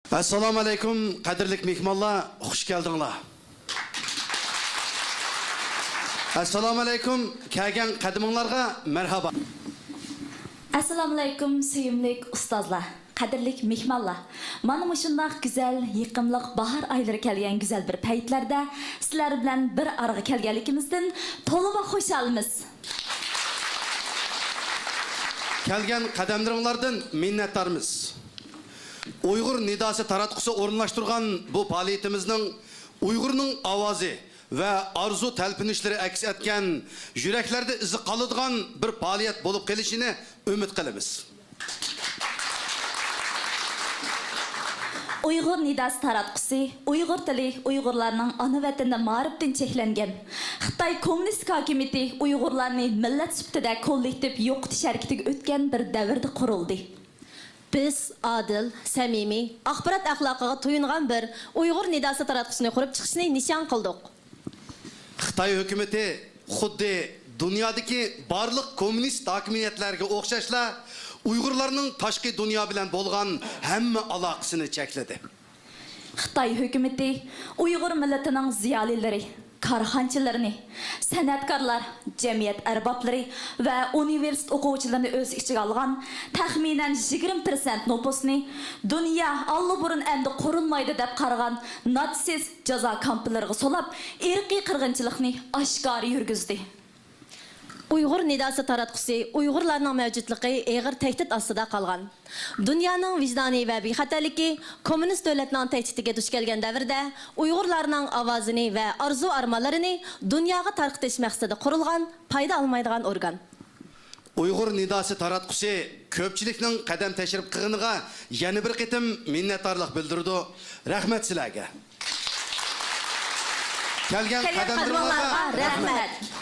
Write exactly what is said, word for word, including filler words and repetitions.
ئەسسالامۇ ئەلەيكۇم، قەدىرلىك مېھمانلار، خۇش كەلدىڭلار. ئەسسالامۇ ئەلەيكۇم، كەلگەن قەدىمىڭلارغا مەرھابا. ئەسسالامۇ ئەلەيكۇم، سۆيۈملۈك ئۇستازلار، قەدىرلىك مېھمانلار. مانا مۇشۇنداق گۈزەل، يېقىملىق باھار ئايلىرى كەلگەن گۈزەل بىر پەيتلەردە سىلەر بىلەن بىر ئارىغا كەلگەنلىكىمىزدىن تولىمۇ خۇشالمىز. كەلگەن قەدەملىرىڭلاردىن مىننەتدارمىز. ئۇيغۇر نىداسى تاراتقۇسى ئورۇنلاشتۇرغان بۇ پائالىيىتىمىزنىڭ ئۇيغۇرنىڭ ئاۋازى ۋە ئارزۇ تەلپۈنۈشلىرى ئەكس ئەتكەن، يۈرەكلەردە ئىزى قالىدىغان بىر پائالىيەت بولۇپ قېلىشىنى ئۈمىد قىلىمىز. ئۇيغۇر نىداسى تاراتقۇسى، ئۇيغۇر تىلى ئۇيغۇرلارنىڭ ئانا ۋەتىنىدە مائارىپتىن چەكلەنگەن، خىتاي كوممۇنىستىك ھاكىمىيىتى ئۇيغۇرلارنى مىللەت سۈپىتىدە كوللېكتىپ يوقىتىش ھەرىكىتىگە ئۆتكەن بىر دەۋردە قۇرۇلدى. بىز ئادىل، سەمىمىي، ئاخبارات ئەخلاقىغا تويۇنغان بىر ئۇيغۇر نىداسى تاراتقۇسىنى قۇرۇپ چىقىشنى نىشان قىلدۇق. خىتاي ھۆكۈمىتى خۇددى دۇنيادىكى بارلىق كوممۇنىست ھاكىمىيەتلەرگە ئوخشاشلا، ئۇيغۇرلارنىڭ تاشقى دۇنيا بىلەن بولغان ھەممە ئالاقىسىنى چەكلىدى. خىتاي ھۆكۈمىتى ئۇيغۇر مىللىتىنىڭ زىيالىيلىرى، كارخانىچىلىرىنى، سەنئەتكارلار، جەمئىيەت ئەربابلىرى ۋە ئۇنىۋېرسىتېت ئوقۇغۇچىلىرىنى ئۆز ئىچىگە ئالغان تەخمىنەن يىگىرمە پىرسەنت نوپۇسنى دۇنيا ئاللىبۇرۇن ئەمدى قۇرۇلمايدۇ دەپ قارىغان ناتسىست جازا كامپلىرىغا سولاپ، ئىرقىي قىرغىنچىلىقنى ئاشكارا يۈرگۈزدى. ئۇيغۇر نىداسى تاراتقۇسى ئۇيغۇرلارنىڭ مەۋجۇتلۇقى ئېغىر تەھدىت ئاستىدا قالغان، دۇنيانىڭ ۋىجدانى ۋە بىخەتەرلىكى كوممۇنىست دۆلەتنىڭ تەھدىتىگە دۇچ كەلگەن دەۋردە ئۇيغۇرلارنىڭ ئاۋازىنى ۋە ئارزۇ-ئارمانلىرىنى دۇنياغا تارقىتىش مەقسىتىدە قۇرۇلغان پايدا ئالمايدىغان ئورگان. ئۇيغۇر نىداسى تاراتقۇسى كۆپچىلىكنىڭ قەدەم تەشرىپ قىلغىنىغا يەنە بىر قېتىم مىننەتدارلىق بىلدۈرىدۇ. رەھمەت سىلەرگە. كەلگەن كەلگەن قەدەملىرىڭلارغا قەدىمىڭلارغا رەھمەت. رەھمەت.